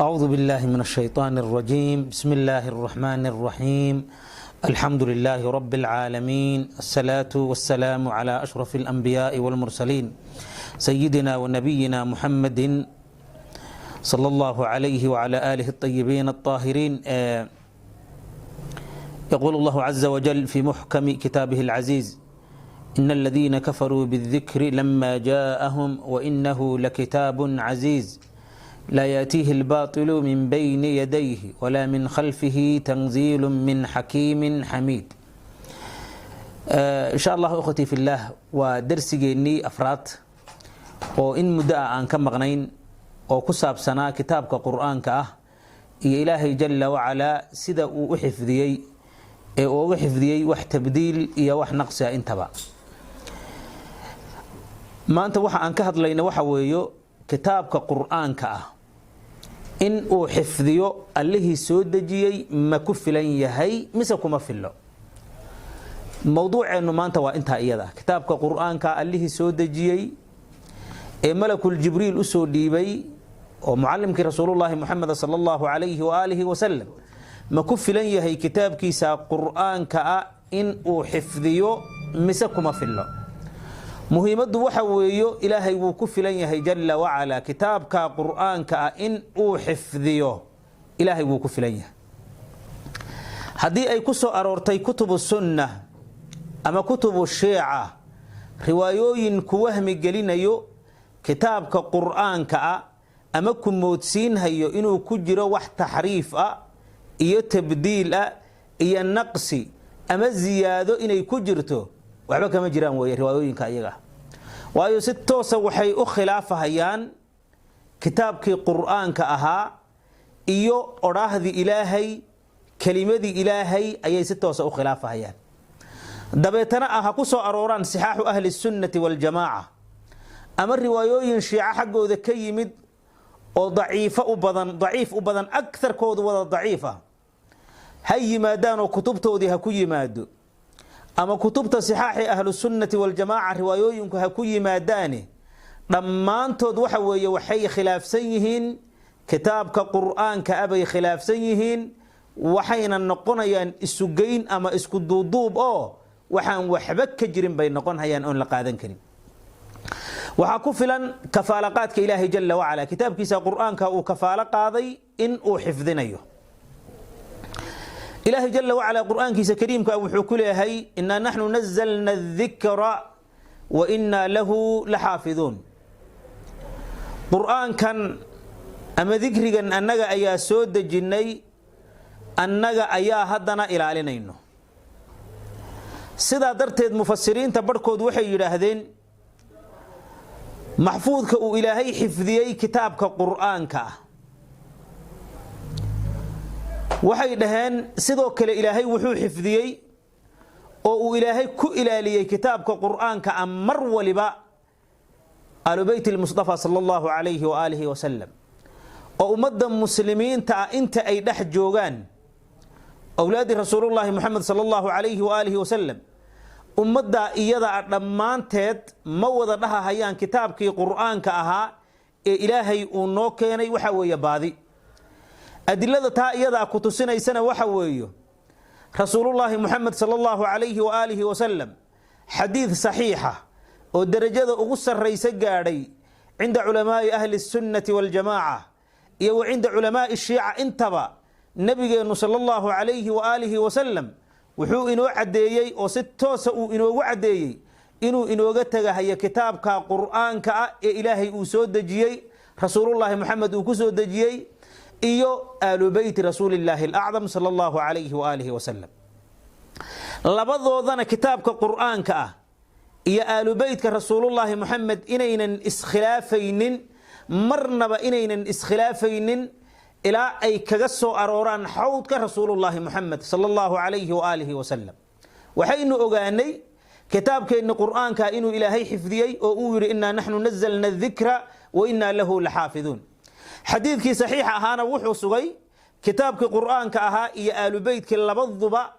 أعوذ بالله من الشيطان الرجيم. بسم الله الرحمن الرحيم. الحمد لله رب العالمين، الصلاة والسلام على أشرف الأنبياء والمرسلين، سيدنا ونبينا محمد صلى الله عليه وعلى آله الطيبين الطاهرين. يقول الله عز وجل في محكم كتابه العزيز: إن الذين كفروا بالذكر لما جاءهم وإنه لكتاب عزيز لا يأتيه الباطل من بين يديه ولا من خلفه تنزيل من حكيم حميد. إن شاء الله أخوتي في الله، ودرسigeenii afraad oo in muddo ah aan ka maqnayn oo ku saabsanaa kitaabka Qur-aanka ah iyo Ilaahay jala wacalaa sida uu u xifdiyey ee uga xifdiyey wax tabdiil iyo wax naqsi ah intaba. Maanta waxa aan ka hadlayna waxa weeyo kitaabka Qur-aanka ah in uu xifdiyo Allihii soo dejiyey ma ku filan yahay mise kuma fillo? Mowduuceennu maanta waa intaa iyada. Kitaabka Qur-aanka Allihii soo dejiyey ee Malakul Jibriil usoo dhiibay oo mucalimkii Rasuulullaahi Muxamed sala allahu calayhi waaalihi wasalam, ma ku filan yahay kitaabkiisa Qur-aanka ah in uu xifdiyo mise kuma fillo? Muhiimaddu waxa weeyo, Ilaahay wuu ku filan yahay jala wacalaa. Kitaabka Qur-aanka ah in uu xifdiyo Ilaahay wuu ku filan yahay. Haddii ay ku soo aroortay kutubu sunna ama kutubu shiica riwaayooyin ku wahmi gelinayo kitaabka Qur-aanka ah ama ku moodsiinhayo inuu ku jiro wax taxriif ah iyo tabdiil ah iyo naqsi ama ziyaado inay ku jirto, waxba kama jiraan weeye riwaayooyinka iyaga. Waayo, si toosa waxay u khilaafahayaan kitaabkii Qur-aanka ahaa iyo odhaahdii Ilaahay, kelimadii Ilaahay ayay si toosa u khilaafahayaan. Dabeetana ah ha ku soo arooraan sixaaxu ahli sunnati waljamaaca ama riwaayooyin shiico xaggooda ka yimid oo daciifo u badan, daciif u badan, akarkoodu wada daciif ah, ha yimaadaan oo kutubtoodii ha ku yimaado ama kutubta sixaaxi ahlusunnati waljamaaca riwaayooyinku ha ku yimaadaane, dhammaantood waxa weeye waxay khilaafsan yihiin kitaabka Qur-aanka abay khilaafsan yihiin. Waxayna noqonayaan isugeyn ama isku duuduub oo waxaan waxba ka jirin bay noqon hayaan oon la qaadan karin. Waxaa ku filan kafaalaqaadka Ilaahay jala wacala kitaabkiisa Qur-aanka uu kafaalo qaaday in uu xifdinayo. Ilaahay jala wacala Qur-aankiisa kariimka wuxuu ku leeyahay: "Inaa naxnu nazalna adikra wa inaa lahu la xaafiduun." Qur-aankan ama dikrigan annaga ayaa soo dejinnay, annaga ayaa haddana ilaalinayno. Sidaa darteed mufasiriinta barhkood waxay yidhaahdeen maxfuudka uu Ilaahay xifdiyey kitaabka Qur-aanka ah, waxay dhaheen sidoo kale Ilaahay wuxuu xifdiyey oo uu Ilaahay ku ilaaliyey kitaabka Qur-aanka ah mar waliba aalu beyt lmustafa sala allahu calayhi waaalihi wasalam, oo ummadda muslimiinta ah inta ay dhex joogaan awlaadi Rasuulullaahi Moxamed sala allahu calayhi waaalihi wasalam, ummaddaa iyada a dhammaanteed ma wada dhahahayaan kitaabkii Qur-aanka ahaa ee Ilaahay uu noo keenay waxa weeye baadi. Adilada taa iyadaa ku tusinaysana waxa weeye Rasuulullaahi Moxamed sala allahu calayhi waaalihi wasalam xadiid saxiixa oo derajada ugu sarraysa gaadhay cinda culamaa'i ahli sunnati waljamaaca iyo wa cinda culamaa'i shiica intaba, nabigeennu sala allahu calayhi waaalihi wasalam wuxuu inoo caddeeyey oo si toosa uu inoogu caddeeyey inuu inooga tegahayo kitaabka Qur-aanka ah ee Ilaahay uu soo dejiyey, Rasuulullaahi Moxamed uu ku soo dejiyey, iyo aalu beyti Rasuulillaahi alacdam sala allahu calayhi waaalihi wasalam. Labadoodana, kitaabka Qur-aanka ah iyo aalu beytka Rasuulullaahi Moxamed, inaynan iskhilaafaynin marnaba, inaynan iskhilaafaynin ilaa ay kaga soo arooraan xawdka Rasuulullaahi Moxamed sala allahu calayhi waaalihi wasalam. Waxaynu ogaanay kitaabkeenni Qur-aanka inuu Ilaahay xifdiyey oo uu yidhi: "Innaa naxnu nazalna adikra wa innaa lahu laxaafiduun." Xadiidkii saxiixa ahaana wuxuu sugay kitaabkii Qur-aanka ahaa iyo aalubeytkii labaduba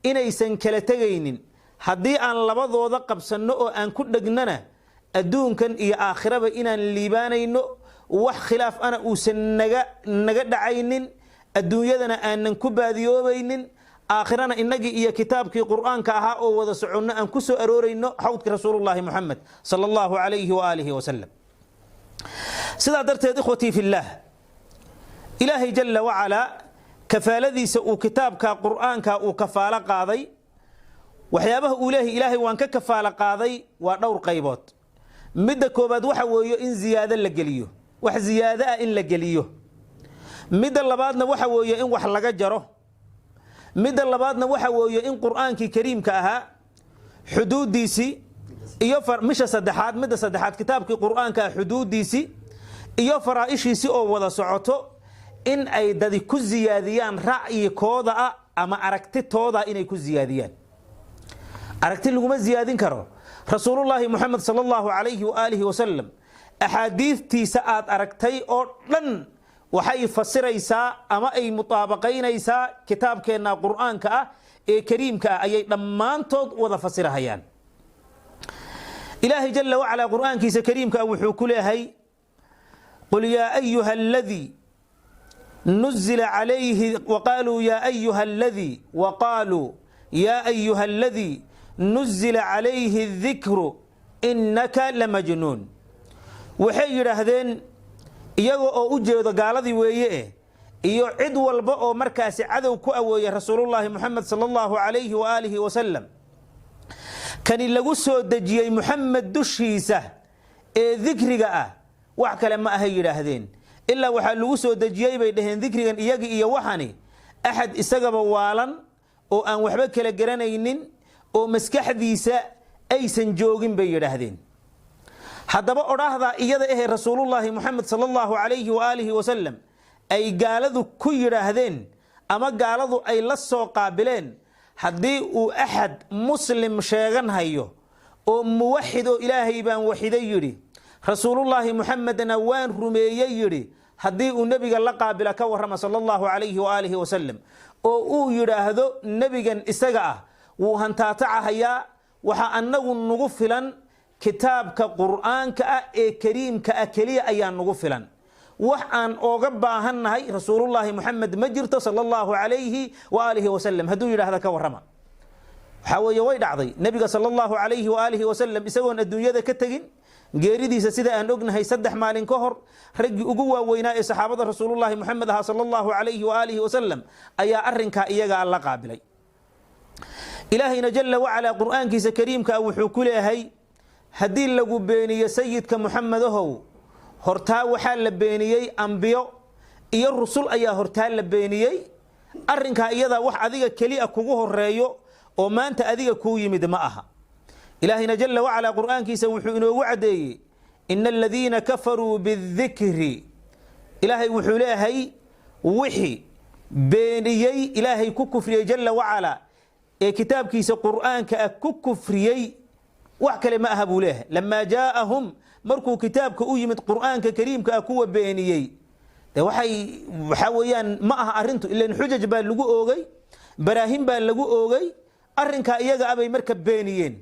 inaysan kala tegaynin. Haddii aan labadooda qabsanno oo aan ku dhegnana, adduunkan iyo aakhiraba inaan liibaanayno. Wax khilaaf ana uusan naga dhacaynin, adduunyadana aanan ku baadiyoobaynin, aakhirana innagii iyo kitaabkii Qur'aanka ahaa oo wada soconno aan ku soo aroorayno xawdkii Rasuulullahi Muxamed sala Allahu calayhi waaalihi wasalam. Sidaa darteed, ikhwatii fillaah, Ilaahay jalla wacalaa kafaaladiisa uu kitaabka Qur'aanka uu kafaalo qaaday, waxyaabaha uu leeyahay Ilaahay waan ka kafaalo qaaday waa dhowr qaybood. Midda koobaad waxa weeye in ziyaado la geliyo, wax ziyaado ah in la geliyo. Midda labaadna waxa weeye in wax laga jaro. Midda labaadna waxa weeye in Qur'aankii kariimka ahaa xuduuddiisii iyo misha saddexaad, midda saddexaad, kitaabkii Qur'aanka ah xuduuddiisii iyo faraa'ishiisii oo wada socoto in ay dadi ku ziyaadiyaan ra'yikooda ah ama aragtitooda inay ku ziyaadiyaan. Aragti laguma ziyaadin karo. Rasuulullaahi Muxamed sala Allahu calayhi waaalihi wasalam axaadiidtiisa aad aragtay oo dhan waxay fasiraysaa ama ay mutaabaqaynaysaa kitaabkeenna Qur'aanka ah ee kariimka ah ayay dhammaantood wada fasirahayaan. Ilaahay jalla wacalaa Qur'aankiisa kariimka ah wuxuu ku leeyahay: "Qul yaa ayuha aladii nuzila calayhi, waqaaluu yaa ayuha aladii, waqaaluu yaa ayuha aladii nuzila calayhi adikru innaka lamajnuun." Waxay yidhaahdeen, iyaga oo u jeedo gaaladii weeye eh iyo cid walba oo markaasi cadow ku aweeye Rasuulullaahi Muxamed sala Allahu calayhi waaalihi wasalam, kani lagu soo dejiyey Muxamed dushiisa ee dikriga ah wax kale ma ahay yidhaahdeen, ilaa waxaa lagu soo dejiyey bay dhaheen dikrigan iyagi iyo waxani axad isagaba waalan oo aan waxba kala garanaynin oo maskaxdiisa aysan joogin bay yidhaahdeen. Haddaba odhaahdaa iyada ahee Rasuulullaahi Muxamed sala Allahu calayhi waaalihi wasalam ay gaaladu ku yidhaahdeen ama gaaladu ay la soo qaabileen, haddii uu axad muslim sheegan hayo oo muwaxid oo "Ilaahay baan waxiday" yidhi, "Rasuulullaahi Muxamedna waan rumeeyey" yidhi, haddii uu nebiga la qaabila ka warrama sala Allahu calayhi waaalihi wasalam oo uu yidhaahdo nebigan isaga ah wuu hantaatacahayaa, waxaa annagu nagu filan kitaabka Qur'aanka ah ee kariimka ah keliya ayaa nagu filan, wax aan ooga baahannahay Rasuulullaahi Muxamed ma jirto sala Allahu calayhi waaalihi wasalam, hadduu yidhaahda ka warrama. Waxaa weeye way dhacday. Nebiga sala Allahu calayhi waaalihi wasalam isagoon adduunyada ka tegin, geeridiisa sida aan ognahay 3 maalin ka hor, raggii ugu waaweynaa ee saxaabada Rasuulullaahi Muxamed ahaa sala Allahu calayhi waaalihi wasalam ayaa arrinkaa iyagaa la qaabilay. Ilaahayna jalla wacalaa Qur'aankiisa kariimka ah wuxuu ku leeyahay: haddii lagu beeniyo sayidka Muxamedahow, hortaa waxaa la beeniyey ambiyo iyo rusul ayaa hortaa la beeniyey. Arrinkaa iyadaa wax adiga keliya kugu horeeyo oo maanta adiga kuu yimid ma aha. Ilaahayna jalla wacalaa Qur'aankiisa wuxuu inoogu caddeeyey: "Ina aladiina kafaruu bidikri." Ilaahay wuxuu leeyahay wixii beeniyey, Ilaahay ku kufriyey jalla wacalaa ee kitaabkiisa Qur'aanka ah ku kufriyey, wax kale ma aha buu leeyahay, "lamaa jaaahum", markuu kitaabka u yimid Qur'aanka kariimka ah kuwa beeniyey, de waxay waxaa weeyaan ma aha arrintu ilan xujaj baa lagu oogay, baraahin baa lagu oogay, arrinkaa iyaga abay marka beeniyeen.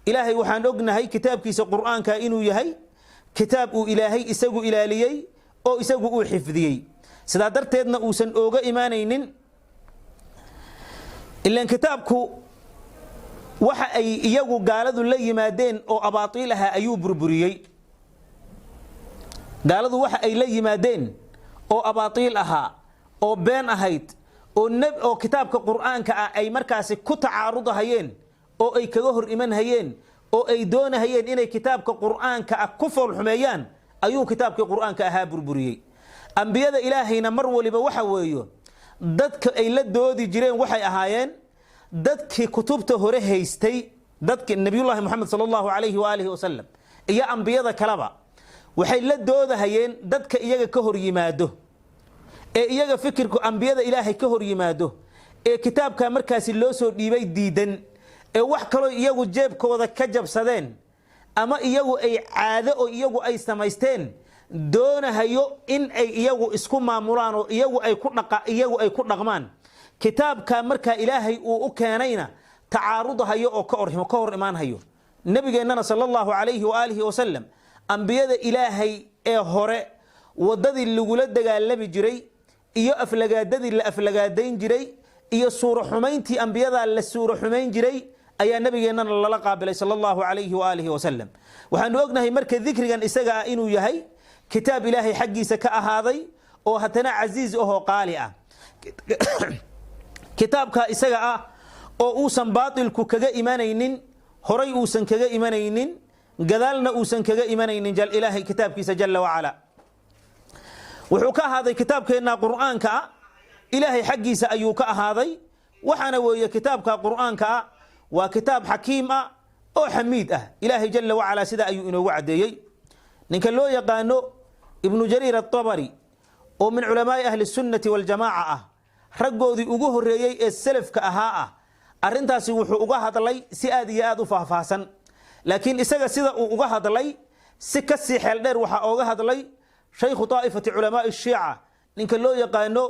Ilaahay waxaan ognahay kitaabkiisa Qur'aanka inuu yahay kitaab uu Ilaahay isagu ilaaliyey oo isagu uu xifdiyey. Sidaa darteedna uusan ooga imaanaynin ilan kitaabku waxa ay iyagu gaaladu la yimaadeen oo abaatiil ahaa ayuu burburiyey. Gaaladu waxa ay la yimaadeen oo abaatiil ahaa oo been ahayd oo kitaabka Qur'aanka ah ay markaasi ku tacaarudahayeen oo ay kaga hor iman hayeen oo ay doonahayeen inay kitaabka Qur'aanka ah ku foolxumeeyaan ayuu kitaabkii Qur'aanka ahaa burburiyey. Ambiyada Ilaahayna mar waliba waxa weeyo dadka ay la doodi jireen waxay ahaayeen dadkii kutubta hore haystay. Dadki Nabiyullaahi Moxamed sala Allahu calayhi waaalihi wasalam iyo ambiyada kaleba waxay la doodahayeen dadka iyaga ka hor yimaado ee iyaga fikirku ambiyada Ilaahay ka hor yimaado ee kitaabka markaasi loo soo dhiibay diidan ee wax kaloo iyagu jeebkooda ka jabsadeen ama iyagu ay caado oo iyagu ay samaysteen doonahayo in ay iyagu isku maamulaan oo iyagu ay ku dhaqmaan, kitaabka markaa Ilaahay uu u keenayna tacaarudahayo oo ka hor imaanhayo. Nabigeennana sala Allahu calayhi waaalihi wasalam ambiyada Ilaahay ee hore Wadadii lagula dagaalami jiray iyo aflagaadadii la aflagaadayn jiray iyo suuro xumayntii ambiyadaa la suuro xumayn jiray ayaa nabigeennana lala qaabilay, sala Allahu calayhi waaalihi wasalam. Waxaanu ognahay marka dikrigan isaga ah inuu yahay kitaab Ilaahay xaggiisa ka ahaaday oo haddana casiiz ahoo qaali ah. Kitaabka isaga ah oo uusan baatilku kaga imanaynin horay, uusan kaga imanaynin gadaalna, uusan kaga imanaynin Ilaahay kitaabkiisa jalla wacala wuxuu ka ahaaday. Kitaabkeenna Qur'aanka ah Ilaahay xaggiisa ayuu ka ahaaday. Waxaana weeye kitaabka Qur'aanka ah waa kitaab xakiim ah oo xamiid ah. Ilaahay jalla wacalaa sidaa ayuu inoogu caddeeyey. Ninka loo yaqaano Ibnu Jariir Atabari oo min culamaai ahli sunnati waljamaaca ah, raggoodii ugu horreeyey ee selafka ahaa ah, arrintaasi wuxuu uga hadlay si aad iyo aad u faahfaahsan. Laakiin isaga sida uu uga hadlay si kasii xeel dheer waxaa ooga hadlay shaykhu taa'ifati culamaai shiica, ninka loo yaqaano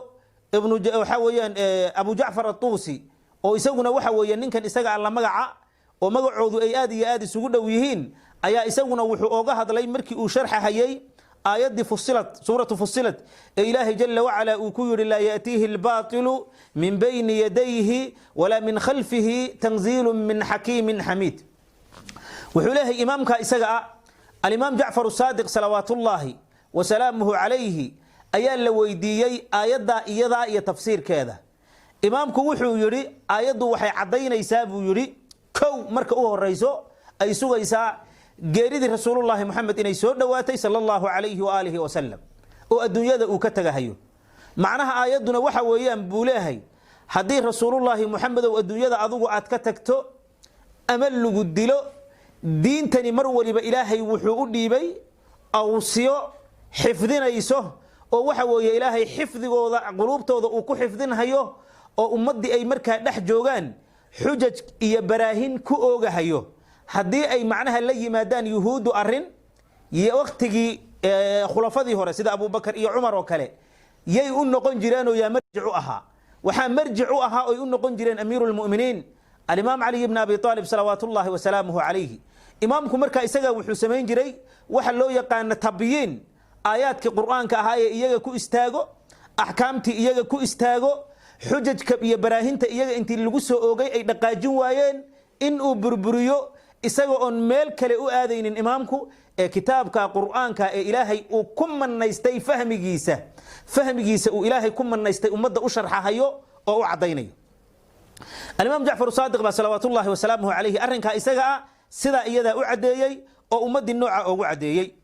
ibnu waxaa weeyaan Abu Jacfar Atuusi, oo isaguna waxa weeye ninkan isaga alla magaca oo magacoodu ay aad iyo aad isugu dhow yihiin, ayaa isaguna wuxuu ooga hadlay markii uu sharxahayey aayaddii Fusilat, suuratu Fusilat, ee Ilaahay jalla wacala uu ku yihi: "Laa yaأtiihi اlbaطilu min bayni yadayhi walaa min khalfihi, tanziilu min xakiimin xamiid." Wuxuu leeyahay imaamka isaga ah, alimaam Jacfar Saadiq salawaatullaahi wasalaamuhu calayhi ayaa la weydiiyey aayaddaa iyadaa iyo tafsiirkeeda. Imaamku wuxuu yidhi: aayaddu waxay caddaynaysaa, buu yidhi, kow marka u horeyso ay sugaysaa geeridii Rasuulullaahi Moxamed inay soo dhowaatay, sala Allahu calayhi waaalihi wasalam, oo adduunyada uu ka tagahayo. Macnaha aayadduna waxa weeyaan, buu leeyahay, haddii Rasuulullaahi Moxamedow adduunyada adugu aad ka tagto ama lagu dilo, diintani mar waliba Ilaahay wuxuu u dhiibay awsiyo xifdinayso, oo waxa weeye Ilaahay xifdigooda quluubtooda uu ku xifdinhayo, oo ummaddii ay markaa dhex joogaan xujaj iyo baraahin ku oogahayo. Haddii ay macnaha la yimaadaan yuhuuddu arrin iyo waktigii khulafadii hore sida Abubakar iyo Cumar oo kale, yay u noqon jireenoo yaa marjic u ahaa? Waxaa marjic u ahaa oy u noqon jireen amiiru lmu'miniin alimaam Caliy bn Abi Aalib salawaat ullaahi wasalaamuhu calayhi. Imaamku markaa isaga wuxuu samayn jiray waxa loo yaqaano tabyiin, aayaadkii Qur'aanka ahaa ee iyaga ku istaago, axkaamtii iyaga ku istaago, xujajka iyo baraahinta iyaga intii lagu soo oogay ay dhaqaajin waayeen in uu burburiyo, isaga oon meel kale u aadaynin imaamku ee kitaabka Qur'aanka ee Ilaahay uu ku manaystay fahmigiisa uu Ilaahay ku manaystay ummadda u sharxahayo oo u caddaynayo. Alimaam Jacfar Saadiq baa salawaatullaahi wasalaamuhu calayhi arrinkaa isaga ah sidaa iyadaa u caddeeyey oo ummaddii nooca oogu caddeeyey.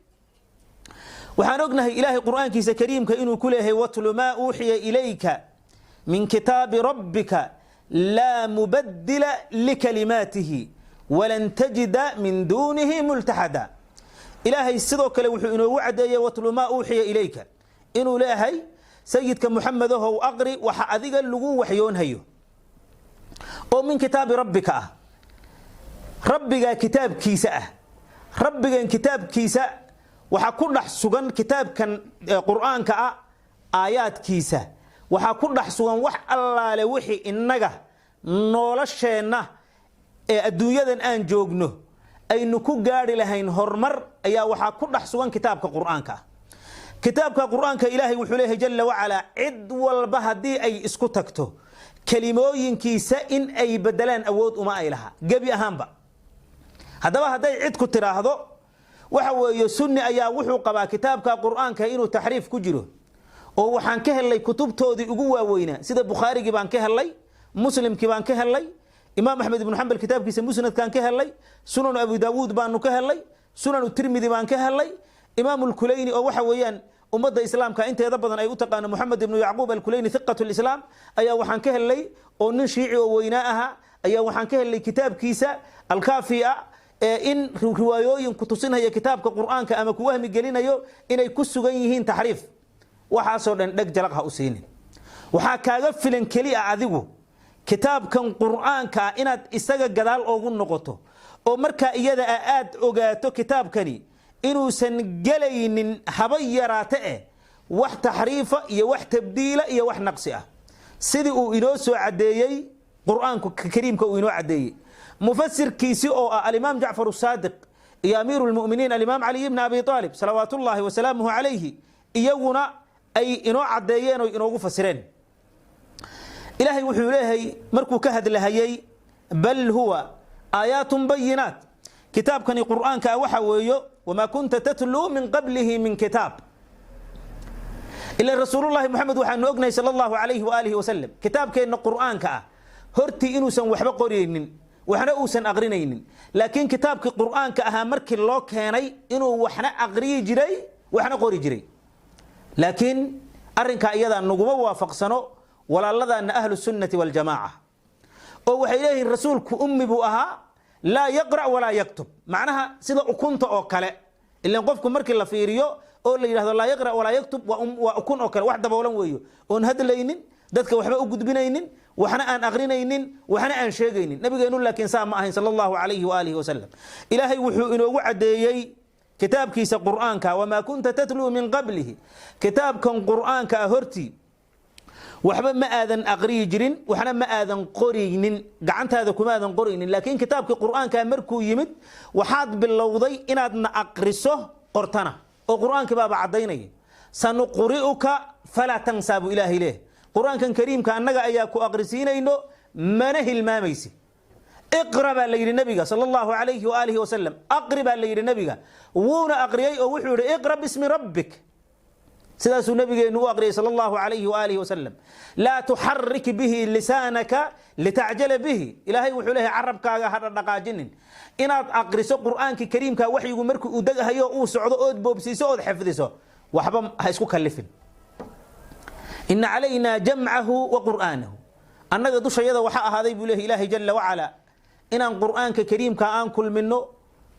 Waxaan ognahay Ilaahay Qur'aankiisa kariimka inuu ku leeyahay: "Watlu maa uuxiya ilayka min kitaabi rabbika, laa mubaddila likalimaatihi, walan tajida min duunihi multaxada." Ilaahay sidoo kale wuxuu inoogu caddeeyey "watlu maa uuxiya ilayka" inuu leeyahay: sayidka Muxamedahow, aqri waxa adiga lagu waxyoonhayo oo min kitaabi rabbika ah, Rabbigaa kitaabkiisa ah. Rabbigan kitaabkiisa waxaa ku dhex sugan kitaabkan Qur'aanka ah aayaadkiisa, waxaa ku dhex sugan wax allaale wixii innaga nolosheenna ee adduunyadan aan joogno aynu ku gaadhi lahayn horumar ayaa waxaa ku dhex sugan kitaabka Qur'aanka ah. Kitaabka Qur'aanka Ilaahay wuxuu leeyahay jalla wacalaa: cid walba haddii ay isku tagto kelimooyinkiisa in ay bedelaan awood uma ay laha gebi ahaanba. Haddaba hadday cid ku tiraahdo waxa weeye sunni ayaa wuxuu qabaa kitaabka Qur'aanka inuu taxriif ku jiro, oo waxaan ka helnay kutubtoodii ugu waaweynaa sida Bukhaarigii baan ka helnay, Muslimkii baan ka helnay, Imaam Axmed ibnu Xambal kitaabkiisa Musnadkaan ka helnay, Sunanu Abu Daawuud baanu ka helnay, Sunanu Tirmidi baan ka helnay, Imaam Alkulayni oo waxa weeyaan ummadda islaamka inteeda badan ay u taqaano Moxamed ibnu Yacquub Alkulayni, hiqat lislaam, ayaa waxaan ka helnay, oo nin shiici oo weynaa ahaa, ayaa waxaan ka helnay kitaabkiisa Alkaafi ah ee in riwaayooyin ku tusinaya kitaabka Qur'aanka ama ku wahmi gelinayo inay ku sugan yihiin taxriif. Waxaasoo dhan dheg jalaq ha u siinin. Waxaa kaaga filan keli a adigu kitaabkan Qur'aanka ah inaad isaga gadaal oogu noqoto, oo markaa iyada a aad ogaato kitaabkani inuusan gelaynin haba yaraate eh wax taxriifa iyo wax tabdiila iyo wax naqsi ah, sidii uu inoo soo caddeeyey Qur'aanku kariimka uu inoo caddeeyey mufasirkiisi oo ah alimaam Jacfar Saadiq iyo amiiru lmuminiin alimaam Caliy bni Abi Aalib salawaatullaahi wasalaamuhu calayhi. Iyaguna ay inoo caddeeyeen oo inoogu fasireen. Ilaahay wuxuu leeyahay markuu ka hadlahayay: "Bal huwa aayaatun bayinaat." Kitaabkani Qur'aanka ah waxa weeyo: "Wamaa kunta tatluu min qablihi min kitaab." Ila Rasuulullahi Moxamed waxaanu ognahay, sala Allahu calayhi waaalihi wasalam, kitaabkeenna Qur'aanka ah hortii inuusan waxba qoraynin, waxna uusan aqrinaynin, laakiin kitaabkii Qur'aanka ahaa markii loo keenay inuu waxna aqriyi jiray, waxna qori jiray. Laakiin arrinkaa iyadaa naguma waafaqsano walaaladaana Ahlu Sunnati Waljamaaca, oo waxay leeyihiin rasuulku ummi buu ahaa, laa yaqra' walaa yaktub, macnaha sida ukunta oo kale. Ilan qofku markii la fiiriyo oo la yidhahdo laa yaqra' walaa yaktub, waa ukun oo kale, wax daboolan weeyo, oon hadlaynin, dadka waxba u gudbinaynin, waxna aan aqrinaynin, waxna aan sheegaynin. Nabigeenu laakiin saa ma ahayn, sala Allahu calayhi waaalihi wasalam. Ilaahay wuxuu inoogu caddeeyey kitaabkiisa Qur'aanka: "Wamaa kunta tatluu min qablihi." Kitaabkan Qur'aanka ah hortii waxba ma aadan aqriyi jirin, waxna ma aadan qoraynin, gacantaada kuma aadan qoraynin, laakiin kitaabkii Qur'aanka markuu yimid waxaad bilowday inaadna aqriso, qortana, oo Qur'aankii baaba caddaynaya. "Sanuqri'uka falaa tansaa," buu Ilaahay leeh. Qur'aankan kariimka annaga ayaa ku aqrisiinayno, mana hilmaamaysi. "Iqra," baa la yidhi nabiga, sala Allahu calayhi waaalihi wasalam. "Aqri," baa la yidhi nabiga, wuuna aqriyey oo wuxuu yidhi: "Iqra bismi rabbik." Sidaasuu nabigeenu u aqriyay, sala Allahu calayhi waaalihi wasalam. "Laa tuxarik bihi lisaanaka litacjala bihi." Ilaahay wuxuu leeyahay: carabkaaga ha dhaqaajinin inaad aqriso Qur'aankii kariimka waxyigu markii uu degahayo, uu socdo, ood boobsiiso, ood xifdiso, waxba ha isku kalifin. "Ina calaynaa jamcahu wa qur'aanahu." Annaga dushayada waxaa ahaaday, buu leeyahy Ilaahay jala wacala, inaan Qur'aanka kariimka aan kulmino,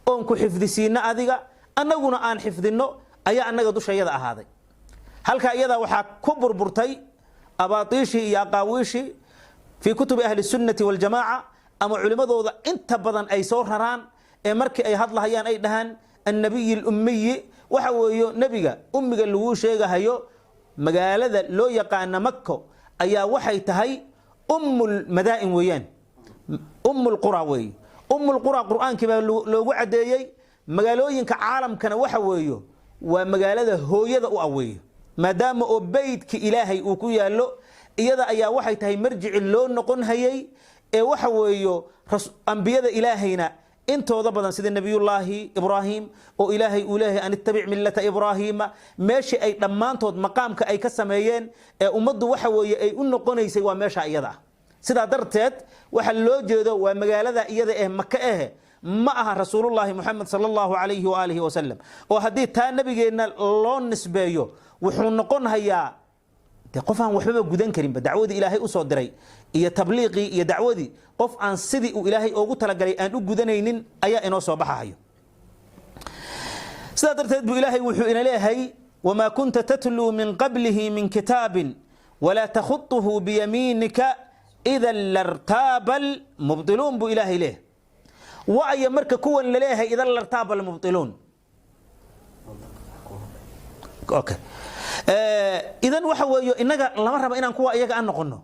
oon ku xifdisiinno adiga, annaguna aan xifdinno ayaa annaga dushayada ahaaday. Halka iyadaa waxaa ku burburtay abaatiishii iyo aqaawiishii fii kutubi Ahli Sunnati Waljamaaca, ama culimmadooda inta badan ay soo raraan, ee markii ay hadlahayaan ay dhahaan annabiyi lummiyi. Waxa weeyo nebiga ummiga laguu sheegahayo, magaalada loo yaqaana Mako ayaa waxay tahay ummulmadaa'in weeyaan, ummulqura weeye. Ummulqura Qur'aankii baa loogu caddeeyey. Magaalooyinka caalamkana waxa weeyo waa magaalada hooyada u aweeyo, maadaama oo beytka Ilaahay uu ku yaallo. Iyada ayaa waxay tahay marjici loo noqon hayay ee waxa weeyo ambiyada Ilaahayna intooda badan, sida Nebiyullaahi Ibraahim oo Ilaahay uu leeyahay: "An ittabic millata Ibraahiima." Meeshii ay dhammaantood maqaamka ay ka sameeyeen ee ummaddu waxa weeye ay u noqonaysay waa meesha iyada ah. Sidaa darteed waxa loo jeedo waa magaalada iyada eh, Maka eh, ma aha Rasuulullaahi Moxamed, sala Allahu calayhi waaalihi wasalam. Oo haddii taa nabigeenna loo nisbeeyo, wuxuu noqon hayaa dee qof aan waxbaba gudan karinba dacwadii Ilaahay usoo diray iyo tabliiqii iyo dacwadii. Qof aan sidii uu Ilaahay ugu talagalay aan u gudanaynin ayaa inoo soo baxahayo. Sidaa darteed buu Ilaahay wuxuu ina leeyahay: "Wamaa kunta tatluu min qablihi min kitaabin walaa takhutuhu biyamiinika idan lartaaba almubdiluun," buu Ilaahay leeyahay. Wa'aya marka kuwan laleeyahay "idan lartaaba almubdiluun"? Okay, idan waxa weeyo innaga lama raba inaan kuwa iyaga aan noqono,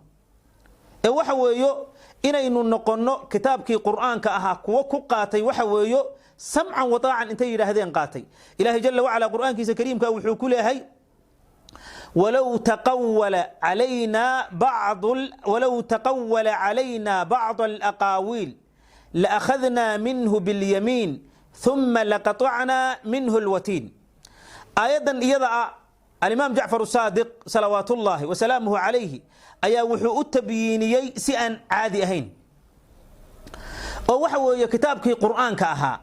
ee waxa weeyo inaynu noqonno kitaabkii Qur'aanka ahaa kuwo ku qaatay, waxa weeyo samcan wa taacan intay yidhaahdeen qaatay. Ilaahay jala wacala Qur'aankiisa kariimka wuxuu ku leeyahay: "Walow taqawala calayna bacd alaqaawiil laakhadnaa minhu biاlyamiin thuma laqatacnaa minhu alwatiin." Aayaddan iyada ah Alimaam Jacfar Saadiq, salawaat ullaahi wasalaamuhu calayhi, ayaa wuxuu u tabyiiniyey si aan caadi ahayn, oo waxa weeye kitaabkii Qur'aanka ahaa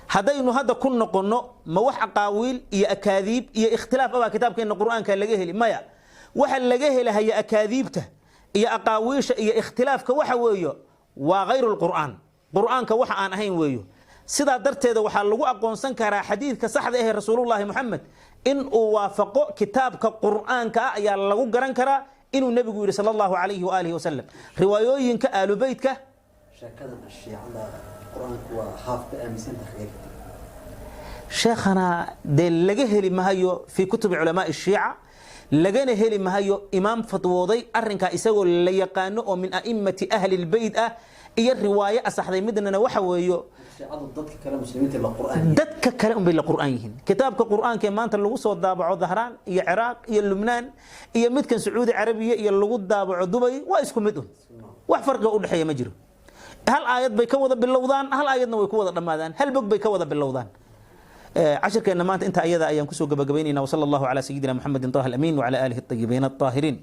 haddaynu hadda ku noqonno, ma wax aqaawiil iyo akaadiib iyo ikhtilaaf abaa kitaabkeenna Qur'aanka laga heli? Maya. Waxa laga helahaya akaadiibta iyo aqaawiisha iyo ikhtilaafka waxa weeyo waa hayru lqur'aan, Qur'aanka waxa aan ahayn weeyo. Sidaa darteeda waxaa lagu aqoonsan karaa xadiidka saxda ahee Rasuulullaahi Moxamed in uu waafaqo kitaabka Qur'aanka ah ayaa lagu garan karaa, inuu nebigu yidhi, sala Allahu calayhi waalihi wasalam, riwaayooyinka Aalubeytka. Sheekadan Shiicada Qur-aanku waa haaf ba aaminsanta xagee ka timi? Sheekhana, dee laga heli mahayo fii kutubi culamaai shiica, lagana heli mahayo imaam fatwooday arrinkaa isagoo la yaqaano oo min a'immati ahli lbeyt ah. Iyo riwaayo asaxday midnana waxa weeyo. Shiicadu dadka kale muslimiinta la qur'aan. Dadka kale unbay la qur'aan yihiin. Kitaabka qur'aanka ee maanta lagu soo daabaco Dahraan iyo Ciraaq iyo Lubnaan iyo midkan Sacuudi Carabiya iyo lagu daabaco Dubay waa isku mid un, wax farqiga u dhexeeya ma jiro. Hal aayad bay ka wada bilowdaan, hal aayadna way ku wada dhammaadaan, hal bog bay ka wada bilowdaan. Cashirkeenna maanta inta ayada ayaan kusoo gabagabaynayna. Wasala Allahu calaa sayidina Muxamedin Taha Alamin wacala aalihi alayibiin alطaahiriin.